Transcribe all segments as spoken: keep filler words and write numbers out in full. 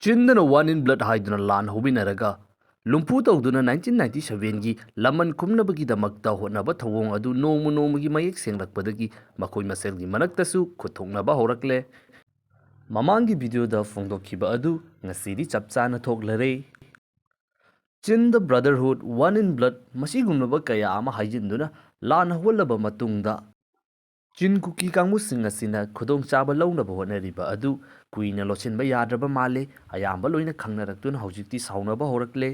ꯆꯤꯟꯗꯅ One in Blood ꯍꯥꯏꯗꯨꯅ ꯂꯥꯟ ꯍꯧꯃꯤꯟꯅꯔꯒ ꯂꯨꯝꯐꯨ ꯇꯧꯗꯨꯅ nineteen ninety sevenꯒꯤ ꯂꯃꯟ ꯈꯨꯝꯅꯕꯒꯤꯗꯃꯛꯇ ꯍꯣꯠꯅꯕ ꯊꯧꯑꯣꯡ ꯑꯗꯨ ꯅꯣꯡꯃ ꯅꯣꯡꯃꯒꯤ ꯃꯌꯦꯛ ꯁꯦꯡꯂꯛꯄꯗꯒꯤ ꯃꯈꯣꯏ ꯃꯁꯦꯜꯒꯤ ꯃꯔꯛꯇꯁꯨ ꯈꯨꯠ ꯊꯣꯛꯅꯕ ꯍꯧꯔꯛꯂꯦ꯫ ꯃꯃꯥꯡꯒꯤ videoꯗ ꯐꯣꯡꯗꯣꯛꯈꯤꯕ ꯑꯗꯨ ꯉꯁꯤꯗꯤ ꯆꯞ ꯆꯥꯅ ꯊꯣꯛꯂꯔꯦ꯫ Chin the Brotherhood, One in Blood ꯃꯁꯤꯒꯨꯝꯂꯕ ꯀꯌꯥ ꯑꯃ ꯍꯥꯏꯖꯤꯟꯗꯨꯅ ꯂꯥꯟ ꯍꯧꯍꯜꯂꯕ ꯃꯇꯨꯡꯗ, ꯆꯤꯟ ꯀꯨꯀꯤ ꯀꯥꯡꯕꯨꯁꯤꯡ ꯑꯁꯤꯅ ꯈꯨꯗꯣꯡꯆꯥꯕ ꯂꯧꯅꯕ ꯍꯣꯠꯅꯔꯤꯕ ꯑꯗꯨ ꯀꯨꯏꯅ ꯂꯣꯠꯁꯤꯟꯕ ꯌꯥꯗ꯭ꯔꯕ ꯃꯥꯜꯂꯦ꯫ ꯑꯌꯥꯝꯕ ꯂꯣꯏꯅ ꯈꯪꯅꯔꯛꯇꯨꯅ ꯍꯧꯖꯤꯛꯇꯤ ꯁꯥꯎꯅꯕ ꯍꯧꯔꯛꯂꯦ꯫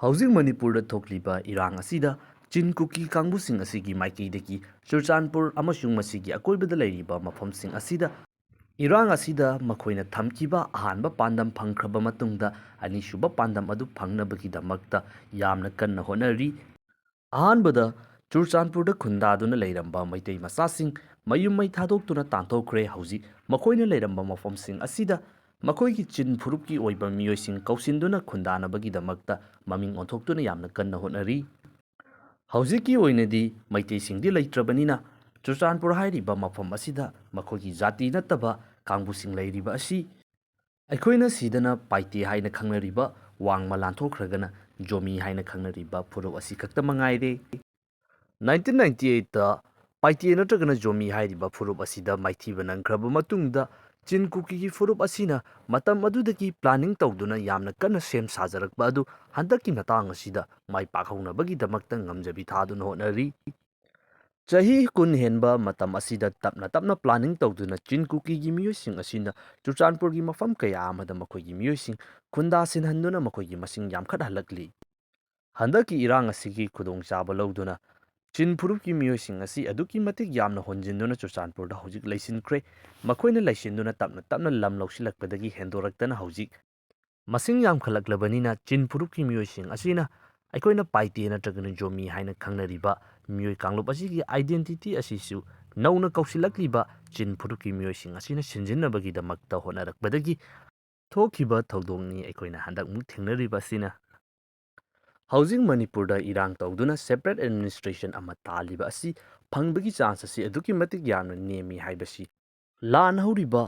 ꯍꯧꯖꯤꯛ ꯃꯅꯤꯄꯨꯔꯗ ꯊꯣꯛꯂꯤꯕ ꯏꯔꯥꯡ ꯑꯁꯤꯗ ꯆꯤꯟ ꯀꯨꯀꯤ ꯀꯥꯡꯕꯨꯁꯤꯡ ꯑꯁꯤꯒꯤ ꯃꯥꯏꯀꯩꯗꯒꯤ ꯆꯨꯔꯆꯥꯟꯄꯨꯔ ꯑꯃꯁꯨꯡ ꯃꯁꯤꯒꯤ ꯑꯀꯣꯏꯕꯗ ꯂꯩꯔꯤꯕ ꯃꯐꯝꯁꯤꯡ ꯑꯁꯤꯗ ꯏꯔꯥꯡ ꯑꯁꯤꯗ ꯃꯈꯣꯏꯅ ꯊꯝꯈꯤꯕ ꯑꯍꯥꯟꯕ ꯄꯥꯟꯗꯝ ꯐꯪꯈ꯭ꯔꯕ ꯃꯇꯨꯡꯗ, ꯑꯅꯤꯁꯨꯕ ꯄꯥꯟꯗꯝ ꯑꯗꯨ ꯐꯪꯅꯕꯒꯤꯗꯃꯛꯇ ꯌꯥꯝꯅ ꯀꯟꯅ ꯍꯣꯠꯅꯔꯤ꯫ ꯑꯍꯥꯟꯕꯗ, ꯆꯨꯔꯆꯥꯟꯄꯨꯔꯗ ꯈꯨꯟꯗꯥꯗꯨꯅ ꯂꯩꯔꯝꯕ ꯃꯩꯇꯩ ꯃꯆꯥꯁꯤꯡ ꯃꯌꯨꯝ ꯃꯩ ꯊꯥꯗꯣꯛꯇꯨꯅ ꯇꯥꯟꯊꯣꯛꯈ꯭ꯔꯦ꯫ ꯍꯧꯖꯤꯛ ꯃꯈꯣꯏꯅ ꯂꯩꯔꯝꯕ ꯃꯐꯝꯁꯤꯡ ꯑꯁꯤꯗ ꯃꯈꯣꯏꯒꯤ ꯆꯤꯟ ꯐꯨꯔꯨꯞꯀꯤ ꯑꯣꯏꯕ ꯃꯤꯑꯣꯏꯁꯤꯡ ꯀꯧꯁꯤꯟꯗꯨꯅ ꯈꯨꯟꯗꯥꯅꯕꯒꯤꯗꯃꯛꯇ ꯃꯃꯤꯡ ꯑꯣꯟꯊꯣꯛꯇꯨꯅ ꯌꯥꯝꯅ ꯀꯟꯅ ꯍꯣꯠꯅꯔꯤ꯫ ꯍꯧꯖꯤꯛꯀꯤ ꯑꯣꯏꯅꯗꯤ ꯃꯩꯇꯩꯁꯤꯡꯗꯤ ꯂꯩꯇ꯭ꯔꯕꯅꯤꯅ, ꯆꯨꯔꯆꯥꯟꯄꯨꯔ ꯍꯥꯏꯔꯤꯕ ꯃꯐꯝ ꯑꯁꯤꯗ ꯃꯈꯣꯏꯒꯤ ꯖꯥꯇꯤ ꯅꯠꯇꯕ ꯀꯥꯡꯕꯨꯁꯤꯡ ꯂꯩꯔꯤꯕ ꯑꯁꯤ ꯑꯩꯈꯣꯏꯅ ꯁꯤꯗꯅ ꯄꯥꯏꯇꯦ ꯍꯥꯏꯅ ꯈꯪꯅꯔꯤꯕ ꯋꯥꯡꯃ ꯂꯥꯟꯊꯣꯛꯈ꯭ꯔꯒꯅ ꯖꯣꯃꯤ ꯍꯥꯏꯅ ꯈꯪꯅꯔꯤꯕ ꯐꯨꯔꯨꯞ ꯑꯁꯤ ꯈꯛꯇ ꯃꯉꯥꯏꯔꯦ꯫ Nineteen ninety eightꯇ ꯄꯥꯏꯇꯦ ꯅꯠꯇ꯭ꯔꯒꯅ ꯖꯣꯃꯤ ꯍꯥꯏꯔꯤꯕ ꯐꯨꯔꯨꯞ ꯑꯁꯤꯗ ꯃꯥꯏꯊꯤꯕ ꯅꯪꯈ꯭ꯔꯕ ꯃꯇꯨꯡꯗ, ꯆꯤꯟ ꯀꯨꯀꯤꯒꯤ ꯐꯨꯔꯨꯞ ꯑꯁꯤꯅ ꯃꯇꯝ ꯑꯗꯨꯗꯒꯤ planning ꯇꯧꯗꯨꯅ ꯌꯥꯝꯅ ꯀꯟꯅ ꯁꯦꯝ ꯁꯥꯖꯔꯛꯄ ꯑꯗꯨ ꯍꯟꯗꯛꯀꯤ ꯃꯇꯥꯡ ꯑꯁꯤꯗ ꯃꯥꯏ ꯄꯥꯛꯍꯧꯅꯕꯒꯤꯗꯃꯛꯇ ꯉꯝꯖꯕꯤ ꯊꯥꯗꯨꯅ ꯍꯣꯠꯅꯔꯤ꯫ ꯆꯍꯤ ꯀꯨꯟ ꯍꯦꯟꯕ ꯃꯇꯝ ꯑꯁꯤꯗ ꯇꯞꯅ ꯇꯞꯅ planning ꯇꯧꯗꯨꯅ ꯆꯤꯟ ꯀꯨꯀꯤꯒꯤ ꯃꯤꯑꯣꯏꯁꯤꯡ ꯑꯁꯤꯅ ꯆꯨꯔꯆꯥꯟꯄꯨꯔꯒꯤ ꯃꯐꯝ ꯀꯌꯥ ꯑꯃꯗ ꯃꯈꯣꯏꯒꯤ ꯃꯤꯑꯣꯏꯁꯤꯡ ꯈꯨꯟꯗꯥꯁꯤꯟꯍꯟꯗꯨꯅ ꯃꯈꯣꯏꯒꯤ ꯃꯁꯤꯡ ꯌꯥꯝꯈꯠꯍꯜꯂꯛꯂꯤ꯫ ꯍꯟꯗꯛꯀꯤ ꯏꯔꯥꯡ ꯑꯁꯤꯒꯤ ꯈꯨꯗꯣꯡꯆꯥꯕ ꯂꯧꯗꯨꯅ ꯆꯤꯟ ꯐꯨꯔꯨꯞꯀꯤ ꯃꯤꯑꯣꯏꯁꯤꯡ ꯑꯁꯤ ꯑꯗꯨꯛꯀꯤ ꯃꯇꯤꯛ ꯌꯥꯝꯅ ꯍꯣꯟꯖꯤꯟꯗꯨꯅ ꯆꯨꯔꯆꯥꯟꯄꯨꯔꯗ ꯍꯧꯖꯤꯛ ꯂꯩꯁꯤꯟꯈ꯭ꯔꯦ꯫ ꯃꯈꯣꯏꯅ ꯂꯩꯁꯤꯟꯗꯨꯅ ꯇꯞꯅ ꯇꯞꯅ ꯂꯝ ꯂꯧꯁꯤꯜꯂꯛꯄꯗꯒꯤ ꯍꯦꯟꯗꯣꯔꯛꯇꯅ ꯍꯧꯖꯤꯛ ꯃꯁꯤꯡ ꯌꯥꯝꯈꯠꯂꯛꯂꯕꯅꯤꯅ, ꯆꯤꯟ ꯐꯨꯔꯨꯞꯀꯤ ꯃꯤꯑꯣꯏꯁꯤꯡ ꯑꯁꯤꯅ ꯑꯩꯈꯣꯏꯅ ꯄꯥꯏꯇꯦ ꯅꯠꯇ꯭ꯔꯒꯅ ꯖꯣꯃꯤ ꯍꯥꯏꯅ ꯈꯪꯅꯔꯤꯕ ꯃꯤꯑꯣꯏ ꯀꯥꯡꯂꯨꯞ ꯑꯁꯤꯒꯤ identity ꯑꯁꯤꯁꯨ ꯅꯧꯅ ꯀꯧꯁꯤꯜꯂꯛꯂꯤꯕ ꯆꯤꯟ ꯐꯨꯔꯨꯞꯀꯤ ꯃꯤꯑꯣꯏꯁꯤꯡ ꯑꯁꯤꯅ ꯁꯤꯟꯖꯤꯟꯅꯕꯒꯤꯗꯃꯛꯇ ꯍꯣꯠꯅꯔꯛꯄꯗꯒꯤ ꯊꯣꯛꯈꯤꯕ ꯊꯧꯗꯣꯛꯅꯤ ꯑꯩꯈꯣꯏꯅ ꯍꯟꯗꯛꯃꯨꯛ ꯊꯦꯡꯅꯔꯤꯕ ꯑꯁꯤꯅ꯫ ꯍꯧꯖꯤꯛ ꯃꯅꯤꯄꯨꯔꯗ ꯏꯔꯥꯡ ꯇꯧꯗꯨꯅ separate administration ꯑꯃ ꯇꯥꯜꯂꯤꯕ ꯑꯁꯤ ꯐꯪꯕꯒꯤ chance ꯑꯁꯤ ꯑꯗꯨꯛꯀꯤ ꯃꯇꯤꯛ ꯌꯥꯝꯅ ꯅꯦꯝꯃꯤ ꯍꯥꯏꯕꯁꯤ ꯂꯥꯟ ꯍꯧꯔꯤꯕ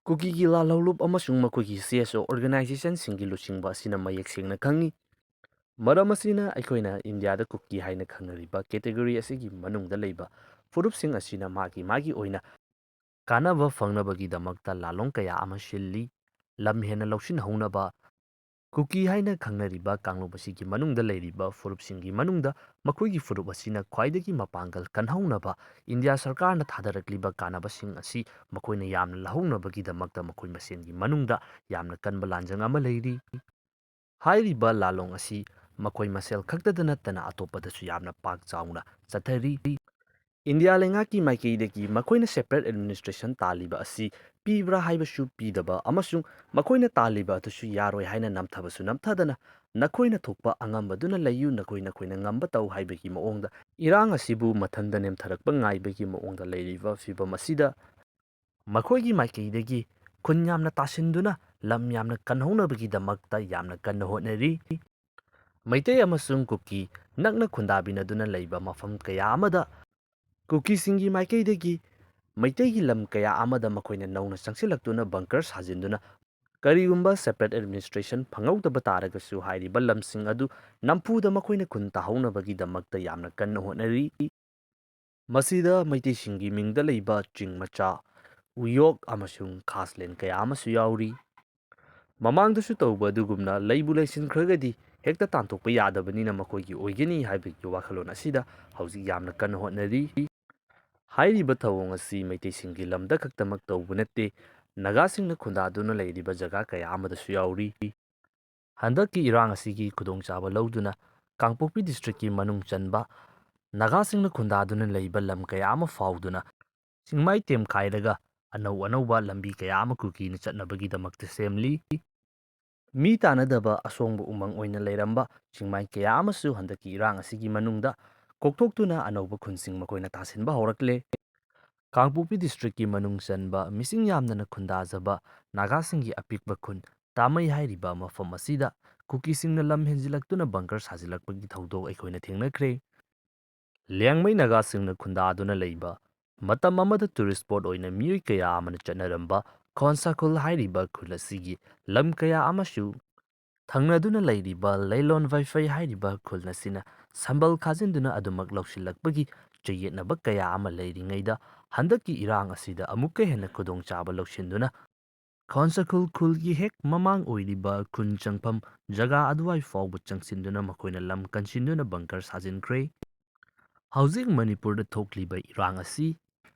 ꯀꯨꯀꯤꯒꯤ ꯂꯥꯜꯍꯧꯂꯨꯞ ꯑꯃꯁꯨꯡ ꯃꯈꯣꯏꯒꯤ C S O organizationꯁꯤꯡꯒꯤ ꯂꯨꯆꯤꯡꯕ ꯑꯁꯤꯅ ꯃꯌꯦꯛ ꯁꯦꯡꯅ ꯈꯪꯏ꯫ ꯃꯔꯝ ꯑꯁꯤꯅ ꯑꯩꯈꯣꯏꯅ ꯏꯟꯗꯤꯌꯥꯗ ꯀꯨꯀꯤ ꯍꯥꯏꯅ ꯈꯪꯅꯔꯤꯕ category ꯑꯁꯤꯒꯤ ꯃꯅꯨꯡꯗ ꯂꯩꯕ ꯐꯨꯔꯨꯞꯁꯤꯡ ꯑꯁꯤꯅ ꯃꯥꯒꯤ ꯃꯥꯒꯤ ꯑꯣꯏꯅ ꯀꯥꯟꯅꯕ ꯐꯪꯅꯕꯒꯤꯗꯃꯛꯇ ꯂꯥꯂꯣꯡ ꯀꯌꯥ ꯑꯃ ꯁꯤꯜꯂꯤ꯫ ꯂꯝ ꯍꯦꯟꯅ ꯂꯧꯁꯤꯟꯍꯧꯅꯕ, ꯀꯨꯀꯤ ꯍꯥꯏꯅ ꯈꯪꯅꯔꯤꯕ ꯀꯥꯡꯂꯨꯞ ꯑꯁꯤꯒꯤ ꯃꯅꯨꯡꯗ ꯂꯩꯔꯤꯕ ꯐꯨꯔꯨꯞꯁꯤꯡꯒꯤ ꯃꯅꯨꯡꯗ ꯃꯈꯣꯏꯒꯤ ꯐꯨꯔꯨꯞ ꯑꯁꯤꯅ ꯈ꯭ꯋꯥꯏꯗꯒꯤ ꯃꯄꯥꯡꯒꯜ ꯀꯟꯍꯧꯅꯕ ꯏꯟꯗꯤꯌꯥ ꯁꯔꯀꯥꯔꯅ ꯊꯥꯗꯔꯛꯂꯤꯕ ꯀꯥꯟꯅꯕꯁꯤꯡ ꯑꯁꯤ ꯃꯈꯣꯏꯅ ꯌꯥꯝꯅ ꯂꯧꯍꯧꯅꯕꯒꯤꯗꯃꯛꯇ ꯃꯈꯣꯏ ꯃꯁꯦꯟꯒꯤ ꯃꯅꯨꯡꯗ ꯌꯥꯝꯅ ꯀꯟꯕ ꯂꯥꯟꯖꯪ ꯑꯃ ꯂꯩꯔꯤ꯫ ꯍꯥꯏꯔꯤꯕ ꯂꯥꯂꯣꯡ ꯑꯁꯤ ꯃꯈꯣꯏ ꯃꯁꯦꯜ ꯈꯛꯇꯗ ꯅꯠꯇꯅ ꯑꯇꯣꯞꯄꯗꯁꯨ ꯌꯥꯝꯅ ꯄꯥꯛ ꯆꯥꯎꯅ ꯆꯠꯊꯔꯤ꯫ ꯏꯟꯗꯤꯌꯥ ꯂꯩꯉꯥꯛꯀꯤ ꯃꯥꯏꯀꯩꯗꯒꯤ ꯃꯈꯣꯏꯅ separate administration ꯇꯥꯜꯂꯤꯕ ꯑꯁꯤ ꯄꯤꯕ꯭ꯔꯥ ꯍꯥꯏꯕꯁꯨ ꯄꯤꯗꯕ ꯑꯃꯁꯨꯡ ꯃꯈꯣꯏꯅ ꯇꯥꯜꯂꯤꯕ ꯑꯗꯨꯁꯨ ꯌꯥꯔꯣꯏ ꯍꯥꯏꯅ ꯅꯝꯊꯕꯁꯨ ꯅꯝꯊꯗꯅ ꯅꯈꯣꯏꯅ ꯊꯣꯛꯄ ꯑꯉꯝꯕꯗꯨꯅ ꯂꯩꯌꯨ, ꯅꯈꯣꯏ ꯅꯈꯣꯏꯅ ꯉꯝꯕ ꯇꯧ ꯍꯥꯏꯕꯒꯤ ꯃꯑꯣꯡꯗ ꯏꯔꯥꯡ ꯑꯁꯤꯕꯨ ꯃꯊꯟꯗ ꯅꯦꯝꯊꯔꯛꯄ ꯉꯥꯏꯕꯒꯤ ꯃꯑꯣꯡꯗ ꯂꯩꯔꯤꯕ ꯐꯤꯕꯝ ꯑꯁꯤꯗ ꯃꯈꯣꯏꯒꯤ ꯃꯥꯏꯀꯩꯗꯒꯤ ꯈꯨꯟ ꯌꯥꯝꯅ ꯇꯥꯁꯤꯟꯗꯨꯅ ꯂꯝ ꯌꯥꯝꯅ ꯀꯟꯍꯧꯅꯕꯒꯤꯗꯃꯛꯇ ꯌꯥꯝꯅ ꯀꯟꯅ ꯍꯣꯠꯅꯔꯤ꯫ ꯃꯩꯇꯩ ꯑꯃꯁꯨꯡ ꯀꯨꯀꯤ ꯅꯛꯅ ꯈꯨꯟꯗꯥꯃꯤꯟꯅꯗꯨꯅ ꯂꯩꯕ ꯃꯐꯝ ꯀꯌꯥ ꯑꯃꯗ ꯀꯨꯀꯤꯁꯤꯡꯒꯤ ꯃꯥꯏꯀꯩꯗꯒꯤ ꯃꯩꯇꯩꯒꯤ ꯂꯝ ꯀꯌꯥ ꯑꯃꯗ ꯃꯈꯣꯏꯅ ꯅꯧꯅ ꯆꯪꯁꯤꯜꯂꯛꯇꯨꯅ bunker ꯁꯥꯖꯤꯟꯗꯨꯅ ꯀꯔꯤꯒꯨꯝꯕ separate administration ꯐꯪꯍꯧꯗꯕ ꯇꯥꯔꯒꯁꯨ ꯍꯥꯏꯔꯤꯕ ꯂꯝꯁꯤꯡ ꯑꯗꯨ ꯅꯝꯐꯨꯗ ꯃꯈꯣꯏꯅ ꯈꯨꯟ ꯇꯥꯍꯧꯅꯕꯒꯤꯗꯃꯛꯇ ꯌꯥꯝꯅ ꯀꯟꯅ ꯍꯣꯠꯅꯔꯤ꯫ ꯃꯁꯤꯗ ꯃꯩꯇꯩꯁꯤꯡꯒꯤ ꯃꯤꯡꯗ ꯂꯩꯕ ꯆꯤꯡ ꯃꯆꯥ, ꯎꯌꯣꯛ ꯑꯃꯁꯨꯡ ꯈꯥꯁꯂꯦꯟ ꯀꯌꯥ ꯑꯃꯁꯨ ꯌꯥꯎꯔꯤ꯫ ꯃꯃꯥꯡꯗꯁꯨ ꯇꯧꯕ ꯑꯗꯨꯒꯨꯝꯅ ꯂꯩꯕꯨ ꯂꯩꯁꯤꯟꯈ꯭ꯔꯒꯗꯤ ꯍꯦꯛꯇ ꯇꯥꯟꯊꯣꯛꯄ ꯌꯥꯗꯕꯅꯤꯅ ꯃꯈꯣꯏꯒꯤ ꯑꯣꯏꯒꯅꯤ ꯍꯥꯏꯕꯒꯤ ꯋꯥꯈꯜꯂꯣꯟ ꯑꯁꯤꯗ ꯍꯧꯖꯤꯛ ꯌꯥꯝꯅ ꯀꯟꯅ ꯍꯣꯠꯅꯔꯤ꯫ ꯍꯥꯏꯔꯤꯕ ꯊꯧꯑꯣꯡ ꯑꯁꯤ ꯃꯩꯇꯩꯁꯤꯡꯒꯤ ꯂꯝꯗ ꯈꯛꯇꯃꯛ ꯇꯧꯕ ꯅꯠꯇꯦ, ꯅꯥꯒꯥꯁꯤꯡꯅ ꯈꯨꯟꯗꯥꯗꯨꯅ ꯂꯩꯔꯤꯕ ꯖꯒꯥ ꯀꯌꯥ ꯑꯃꯗꯁꯨ ꯌꯥꯎꯔꯤ꯫ ꯍꯟꯗꯛꯀꯤ ꯏꯔꯥꯡ ꯑꯁꯤꯒꯤ ꯈꯨꯗꯣꯡꯆꯥꯕ ꯂꯧꯗꯨꯅ ꯀꯥꯡꯄꯣꯛꯄꯤ districtꯀꯤ ꯃꯅꯨꯡ ꯆꯟꯕ ꯅꯥꯒꯥꯁꯤꯡꯅ ꯈꯨꯟꯗꯥꯗꯨꯅ ꯂꯩꯕ ꯂꯝ ꯀꯌꯥ ꯑꯃ ꯐꯥꯎꯗꯨꯅ ꯆꯤꯡꯃꯥꯏ ꯇꯦꯝꯈꯥꯏꯔꯒ ꯑꯅꯧ ꯑꯅꯧꯕ ꯂꯝꯕꯤ ꯀꯌꯥ ꯑꯃ ꯀꯨꯀꯤꯅ ꯆꯠꯅꯕꯒꯤꯗꯃꯛꯇ ꯁꯦꯝꯂꯤ꯫ ꯃꯤ ꯇꯥꯅꯗꯕ ꯑꯁꯣꯡꯕ ꯎꯃꯪ ꯑꯣꯏꯅ ꯂꯩꯔꯝꯕ ꯆꯤꯡꯃꯥꯏ ꯀꯌꯥ ꯑꯃꯁꯨ ꯍꯟꯗꯛꯀꯤ ꯏꯔꯥꯡ ꯑꯁꯤꯒꯤ ꯃꯅꯨꯡꯗ ꯀꯣꯛꯊꯣꯛꯇꯨꯅ ꯑꯅꯧꯕ ꯈꯨꯟꯁꯤꯡ ꯃꯈꯣꯏꯅ ꯇꯥꯁꯤꯟꯕ ꯍꯧꯔꯛꯂꯦ꯫ ꯀꯥꯡꯄꯣꯛꯄꯤ districtꯀꯤ ꯃꯅꯨꯡ ꯆꯟꯕ ꯃꯤꯁꯤꯡ ꯌꯥꯝꯗꯅ ꯈꯨꯟꯗꯥꯖꯕ ꯅꯥꯒꯥꯁꯤꯡꯒꯤ ꯑꯄꯤꯛꯄ ꯈꯨꯟ ꯇꯥꯃꯩ ꯍꯥꯏꯔꯤꯕ ꯃꯐꯝ ꯑꯁꯤꯗ ꯀꯨꯀꯤꯁꯤꯡꯅ ꯂꯝ ꯍꯦꯟꯖꯤꯜꯂꯛꯇꯨꯅ bunker ꯁꯥꯖꯤꯜꯂꯛꯄꯒꯤ ꯊꯧꯗꯣꯛ ꯑꯩꯈꯣꯏꯅ ꯊꯦꯡꯅꯈ꯭ꯔꯦ꯫ ꯂꯤꯌꯥꯡꯃꯩ ꯅꯥꯒꯥꯁꯤꯡꯅ ꯈꯨꯟꯗꯥꯗꯨꯅ ꯂꯩꯕ ꯃꯇꯝ ꯑꯃꯗ tourist spot ꯑꯣꯏꯅ ꯃꯤꯑꯣꯏ ꯀꯌꯥ ꯑꯃꯅ ꯆꯠꯅꯔꯝꯕ ꯈꯣꯟꯁꯥꯈꯨꯜ ꯍꯥꯏꯔꯤꯕ ꯈꯨꯜ ꯑꯁꯤꯒꯤ ꯂꯝ ꯀꯌꯥ ꯑꯃꯁꯨ ꯊꯪꯅꯗꯨꯅ ꯂꯩꯔꯤꯕ ꯂꯩꯂꯣꯟ ꯋꯥꯏꯐꯩ ꯍꯥꯏꯔꯤꯕ ꯈꯨꯜ ꯑꯁꯤꯅ ꯁꯝꯕꯜ ꯈꯥꯖꯤꯟꯗꯨꯅ ꯑꯗꯨꯃꯛ ꯂꯧꯁꯤꯜꯂꯛꯄꯒꯤ ꯆꯌꯦꯠꯅꯕ ꯀꯌꯥ ꯑꯃ ꯂꯩꯔꯤꯉꯩꯗ, ꯍꯟꯗꯛꯀꯤ ꯏꯔꯥꯡ ꯑꯁꯤꯗ ꯑꯃꯨꯛꯀ ꯍꯦꯟꯅ ꯈꯨꯗꯣꯡꯆꯥꯕ ꯂꯧꯁꯤꯟꯗꯨꯅ ꯈꯣꯟꯁꯥꯈꯨꯜ ꯈꯨꯜꯒꯤ ꯍꯦꯛ ꯃꯃꯥꯡ ꯑꯣꯏꯔꯤꯕ ꯈꯨꯟ ꯆꯪꯐꯝ ꯖꯒꯥ ꯑꯗꯨꯋꯥꯏ ꯐꯥꯎꯕ ꯆꯪꯁꯤꯟꯗꯨꯅ ꯃꯈꯣꯏꯅ ꯂꯝ ꯀꯟꯁꯤꯟꯗꯨꯅ ꯕꯪꯀꯔ ꯁꯥꯖꯤꯟꯈ꯭ꯔꯦ꯫ ꯍꯧꯖꯤꯛ ꯃꯅꯤꯄꯨꯔꯗ ꯊꯣꯛꯂꯤꯕ ꯏꯔꯥꯡ ꯑꯁꯤ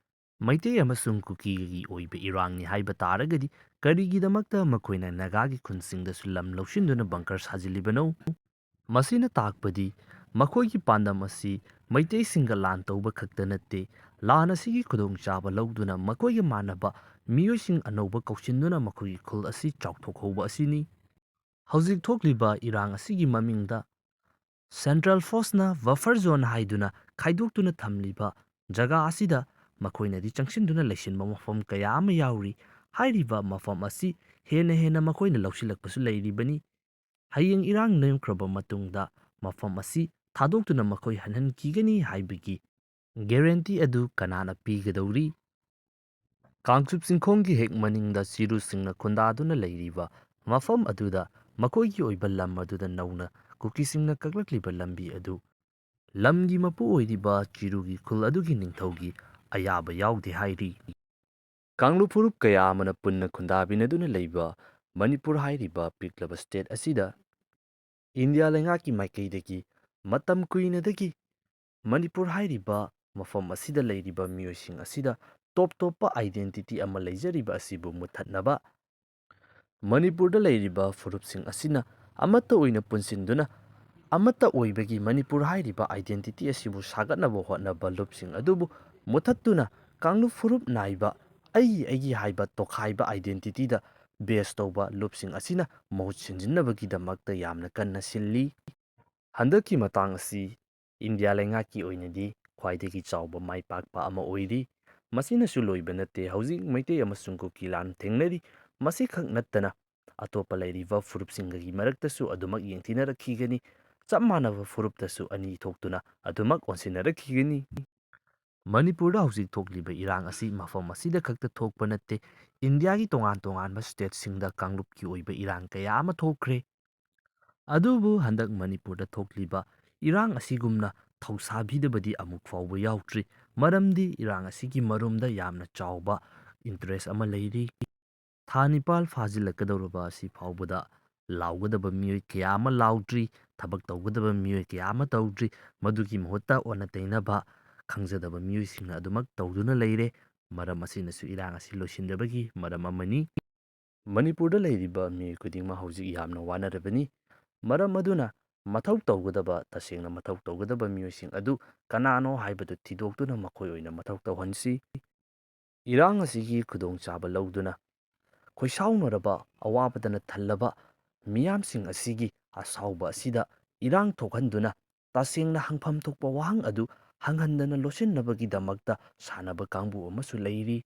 ꯃꯩꯇꯩ ꯑꯃꯁꯨꯡ ꯀꯨꯀꯤꯒꯤ ꯑꯣꯏꯕ ꯏꯔꯥꯡꯅꯤ ꯍꯥꯏꯕ ꯇꯥꯔꯒꯗꯤ, ꯀꯔꯤꯒꯤꯗꯃꯛꯇ ꯃꯈꯣꯏꯅ ꯅꯥꯒꯥꯒꯤ ꯈꯨꯟꯁꯤꯡꯗꯁꯨ ꯂꯝ ꯂꯧꯁꯤꯟꯗꯨꯅ ꯕꯪꯀꯔ ꯁꯥꯖꯤꯜꯂꯤꯕꯅꯣ? ꯃꯁꯤꯅ ꯇꯥꯛꯄꯗꯤ ꯃꯈꯣꯏꯒꯤ ꯄꯥꯟꯗꯝ ꯑꯁꯤ ꯃꯩꯇꯩꯁꯤꯡꯒ ꯂꯥꯟ ꯇꯧꯕ ꯈꯛꯇ ꯅꯠꯇꯦ, ꯂꯥꯟ ꯑꯁꯤꯒꯤ ꯈꯨꯗꯣꯡꯆꯥꯕ ꯂꯧꯗꯨꯅ ꯃꯈꯣꯏꯒ ꯃꯥꯟꯅꯕ ꯃꯤꯑꯣꯏꯁꯤꯡ ꯑꯅꯧꯕ ꯀꯧꯁꯤꯟꯗꯨꯅ ꯃꯈꯣꯏꯒꯤ ꯈꯨꯜ ꯑꯁꯤ ꯆꯥꯎꯊꯣꯛꯍꯧꯕ ꯑꯁꯤꯅꯤ꯫ ꯍꯧꯖꯤꯛ ꯊꯣꯛꯂꯤꯕ ꯏꯔꯥꯡ ꯑꯁꯤꯒꯤ ꯃꯃꯤꯡꯗ ꯁꯦꯟꯇ꯭ꯔꯦꯜ ꯐꯣꯔꯁꯅ ꯕꯐꯔ ꯖꯣꯟ ꯍꯥꯏꯗꯨꯅ ꯈꯥꯏꯗꯣꯛꯇꯨꯅ ꯊꯝꯂꯤꯕ ꯖꯒꯥ ꯑꯁꯤꯗ ꯃꯈꯣꯏꯅꯗꯤ ꯆꯪꯁꯤꯟꯗꯨꯅ ꯂꯩꯁꯤꯟꯕ ꯃꯐꯝ ꯀꯌꯥ ꯑꯃ ꯌꯥꯎꯔꯤ꯫ ꯍꯥꯏꯔꯤꯕ ꯃꯐꯝ ꯑꯁꯤ ꯍꯦꯟꯅ ꯍꯦꯟꯅ ꯃꯈꯣꯏꯅ ꯂꯧꯁꯤꯜꯂꯛꯄꯁꯨ ꯂꯩꯔꯤꯕꯅꯤ꯫ ꯍꯌꯦꯡ ꯏꯔꯥꯡ ꯅꯦꯝꯈ꯭ꯔꯕ ꯃꯇꯨꯡꯗ ꯃꯐꯝ ꯑꯁꯤ ꯊꯥꯗꯣꯛꯇꯨꯅ ꯃꯈꯣꯏ ꯍꯟꯍꯟꯈꯤꯒꯅꯤ ꯍꯥꯏꯕꯒꯤ ꯒꯦꯔꯦꯟꯇꯤ ꯑꯗꯨ ꯀꯅꯥꯅ ꯄꯤꯒꯗꯧꯔꯤ? ꯀꯥꯡꯆꯨꯞ ꯆꯤꯡꯈꯣꯡꯒꯤ ꯍꯦꯛ ꯃꯅꯤꯡꯗ ꯆꯤꯔꯨꯁꯤꯡꯅ ꯈꯨꯟꯗꯥꯗꯨꯅ ꯂꯩꯔꯤꯕ ꯃꯐꯝ ꯑꯗꯨꯗ ꯃꯈꯣꯏꯒꯤ ꯑꯣꯏꯕ ꯂꯝ ꯑꯗꯨꯗ ꯅꯧꯅ ꯀꯨꯀꯤꯁꯤꯡꯅ ꯀꯛꯂꯛꯂꯤꯕ ꯂꯝꯕꯤ ꯑꯗꯨ ꯂꯝꯒꯤ ꯃꯄꯨ ꯑꯣꯏꯔꯤꯕ ꯆꯤꯔꯨꯒꯤ ꯈꯨꯜ ꯑꯗꯨꯒꯤ ꯅꯤꯡꯊꯧꯒꯤ ꯑꯌꯥꯕ ꯌꯥꯎꯗꯦ ꯍꯥꯏꯔꯤ꯫ ꯀꯥꯡꯂꯨꯞ ꯐꯨꯔꯨꯞ ꯀꯌꯥ ꯑꯃꯅ ꯄꯨꯟꯅ ꯈꯨꯟꯗꯥꯃꯤꯟꯅꯗꯨꯅ ꯂꯩꯕ ꯃꯅꯤꯄꯨꯔ ꯍꯥꯏꯔꯤꯕ ꯄꯤꯛꯂꯕ ꯁ꯭ꯇꯦꯠ ꯑꯁꯤꯗ ꯏꯟꯗꯤꯌꯥ ꯂꯩꯉꯥꯛꯀꯤ ꯃꯥꯏꯀꯩꯗꯒꯤ ꯃꯇꯝ ꯀꯨꯏꯅꯗꯒꯤ ꯃꯅꯤꯄꯨꯔ ꯍꯥꯏꯔꯤꯕ ꯃꯐꯝ ꯑꯁꯤꯗ ꯂꯩꯔꯤꯕ ꯃꯤꯑꯣꯏꯁꯤꯡ ꯑꯁꯤꯗ ꯇꯣꯞ ꯇꯣꯞꯄ ꯑꯥꯏꯗꯦꯟꯇꯤꯇꯤ ꯑꯃ ꯂꯩꯖꯔꯤꯕ ꯑꯁꯤꯕꯨ ꯃꯨꯠꯊꯠꯅꯕ, ꯃꯅꯤꯄꯨꯔꯗ ꯂꯩꯔꯤꯕ ꯐꯨꯔꯨꯞꯁꯤꯡ ꯑꯁꯤꯅ ꯑꯃꯠꯇ ꯑꯣꯏꯅ ꯄꯨꯟꯁꯤꯟꯗꯨꯅ ꯑꯃꯠꯇ ꯑꯣꯏꯕꯒꯤ ꯃꯅꯤꯄꯨꯔ ꯍꯥꯏꯔꯤꯕ ꯑꯥꯏꯗꯦꯟꯇꯤꯇꯤ ꯑꯁꯤꯕꯨ ꯁꯥꯒꯠꯅꯕ ꯍꯣꯠꯅꯕ ꯂꯨꯞꯁꯤꯡ ꯑꯗꯨꯕꯨ ꯃꯨꯠꯊꯠꯇꯨꯅ ꯀꯥꯡꯂꯨꯞ ꯐꯨꯔꯨꯞ ꯅꯥꯏꯕ ꯑꯩꯒꯤ ꯑꯩꯒꯤ ꯍꯥꯏꯕ ꯇꯣꯈꯥꯏꯕ ꯑꯥꯏꯗꯦꯟꯇꯤꯇꯤꯗ ꯕꯦꯁ ꯇꯧꯕ ꯂꯨꯞꯁꯤꯡ ꯑꯁꯤꯅ ꯃꯍꯨꯠ ꯁꯤꯟꯖꯤꯟꯅꯕꯒꯤꯗꯃꯛꯇ ꯌꯥꯝꯅ ꯀꯟꯅ ꯁꯤꯜꯂꯤ꯫ ꯍꯟꯗꯛꯀꯤ ꯃꯇꯥꯡ ꯑꯁꯤ ꯏꯟꯗꯤꯌꯥ ꯂꯩꯉꯥꯛꯀꯤ ꯑꯣꯏꯅꯗꯤ ꯈ꯭ꯋꯥꯏꯗꯒꯤ ꯆꯥꯎꯕ ꯃꯥꯏ ꯄꯥꯛꯄ ꯑꯃ ꯑꯣꯏꯔꯤ꯫ ꯃꯁꯤꯅꯁꯨ ꯂꯣꯏꯕ ꯅꯠꯇꯦ, ꯍꯧꯖꯤꯛ ꯃꯩꯇꯩ ꯑꯃꯁꯨꯡ ꯀꯨꯀꯤ ꯂꯥꯟ ꯊꯦꯡꯅꯔꯤ꯫ ꯃꯁꯤꯈꯛ ꯅꯠꯇꯅ ꯑꯇꯣꯞꯄ ꯂꯩꯔꯤꯕ ꯐꯨꯔꯨꯞꯁꯤꯡꯒꯒꯤ ꯃꯔꯛꯇꯁꯨ ꯑꯗꯨꯃꯛ ꯌꯦꯡꯊꯤꯅꯔꯛꯈꯤꯒꯅꯤ꯫ ꯆꯞ ꯃꯥꯟꯅꯕ ꯐꯨꯔꯨꯞꯇꯁꯨ ꯑꯅꯤ ꯊꯣꯛꯇꯨꯅ ꯑꯗꯨꯃꯛ ꯑꯣꯟꯁꯤꯟꯅꯔꯛꯈꯤꯒꯅꯤ꯫ ꯃꯅꯤꯄꯨꯔꯗ ꯍꯧꯖꯤꯛ ꯊꯣꯛꯂꯤꯕ ꯏꯔꯥꯡ ꯑꯁꯤ ꯃꯐꯝ ꯑꯁꯤꯗ ꯈꯛꯇ ꯊꯣꯛꯄ ꯅꯠꯇꯦ, ꯏꯟꯗꯤꯌꯥꯒꯤ ꯇꯣꯉꯥꯟ ꯇꯣꯉꯥꯟꯕ ꯁ꯭ꯇꯦꯠꯁꯤꯡꯗ ꯀꯥꯡꯂꯨꯞꯀꯤ ꯑꯣꯏꯕ ꯏꯔꯥꯡ ꯀꯌꯥ ꯑꯃ ꯊꯣꯛꯈ꯭ꯔꯦ꯫ ꯑꯗꯨꯕꯨ ꯍꯟꯗꯛ ꯃꯅꯤꯄꯨꯔꯗ ꯊꯣꯛꯂꯤꯕ ꯏꯔꯥꯡ ꯑꯁꯤꯒꯨꯝꯅ ꯊꯧꯁꯥꯕꯤꯗꯕꯗꯤ ꯑꯃꯨꯛ ꯐꯥꯎꯕ ꯌꯥꯎꯗ꯭ꯔꯤ, ꯃꯔꯝꯗꯤ ꯏꯔꯥꯡ ꯑꯁꯤꯒꯤ ꯃꯔꯨꯝꯗ ꯌꯥꯝꯅ ꯆꯥꯎꯕ ꯏꯟꯇꯔꯦꯁ ꯑꯃ ꯂꯩꯔꯤ꯫ ꯊꯥ ꯅꯤꯄꯥꯜ ꯐꯥꯖꯤꯜꯂꯛꯀꯗꯧꯔꯕ ꯑꯁꯤ ꯐꯥꯎꯕꯗ ꯂꯥꯎꯒꯗꯕ ꯃꯤꯑꯣꯏ ꯀꯌꯥ ꯑꯃ ꯂꯥꯎꯗ꯭ꯔꯤ, ꯊꯕꯛ ꯇꯧꯒꯗꯕ ꯃꯤꯑꯣꯏ ꯀꯌꯥ ꯑꯃ ꯇꯧꯗ꯭ꯔꯤ, ꯃꯗꯨꯒꯤ ꯃꯍꯨꯠꯇ ꯑꯣꯟꯅ ꯇꯩꯅꯕ ꯈꯪꯖꯗꯕ ꯃꯤꯑꯣꯏꯁꯤꯡꯅ ꯑꯗꯨꯃꯛ ꯇꯧꯗꯨꯅ ꯂꯩꯔꯦ꯫ ꯃꯔꯝ ꯑꯁꯤꯅꯁꯨ ꯏꯔꯥꯡ ꯑꯁꯤ ꯂꯣꯏꯁꯤꯟꯗꯕꯒꯤ ꯃꯔꯝ ꯑꯃꯅꯤ꯫ ꯃꯅꯤꯄꯨꯔꯗ ꯂꯩꯔꯤꯕ ꯃꯤꯑꯣꯏ ꯈꯨꯗꯤꯡꯃꯛ ꯍꯧꯖꯤꯛ ꯌꯥꯝꯅ ꯋꯥꯅꯔꯕꯅꯤ꯫ ꯃꯔꯝ ꯑꯗꯨꯅ ꯃꯊꯧ ꯇꯧꯒꯗꯕ, ꯇꯁꯦꯡꯅ ꯃꯊꯧ ꯇꯧꯒꯗꯕ ꯃꯤꯑꯣꯏꯁꯤꯡ ꯑꯗꯨ ꯀꯅꯥꯅꯣ ꯍꯥꯏꯕꯗꯨ ꯊꯤꯗꯣꯛꯇꯨꯅ ꯃꯈꯣꯏ ꯑꯣꯏꯅ ꯃꯊꯧ ꯇꯧꯍꯟꯁꯤ꯫ ꯏꯔꯥꯡ ꯑꯁꯤꯒꯤ ꯈꯨꯗꯣꯡꯆꯥꯕ ꯂꯧꯗꯨꯅ ꯈꯣꯏꯁꯥꯎꯅꯔꯕ, ꯑꯋꯥꯕꯗꯅ ꯊꯜꯂꯕ ꯃꯤꯌꯥꯝꯁꯤꯡ ꯑꯁꯤꯒꯤ ꯑꯁꯥꯎꯕ ꯑꯁꯤꯗ ꯏꯔꯥꯡ ꯊꯣꯛꯍꯟꯗꯨꯅ ꯇꯁꯦꯡꯅ ꯍꯪꯐꯝ ꯊꯣꯛꯄ ꯋꯥꯍꯪ ꯑꯗꯨ ꯍꯪꯍꯟꯗꯅ ꯂꯣꯠꯁꯤꯟꯅꯕꯒꯤꯗꯃꯛꯇ ꯁꯥꯟꯅꯕ ꯀꯥꯡꯕꯨ ꯑꯃꯁꯨ ꯂꯩꯔꯤ꯫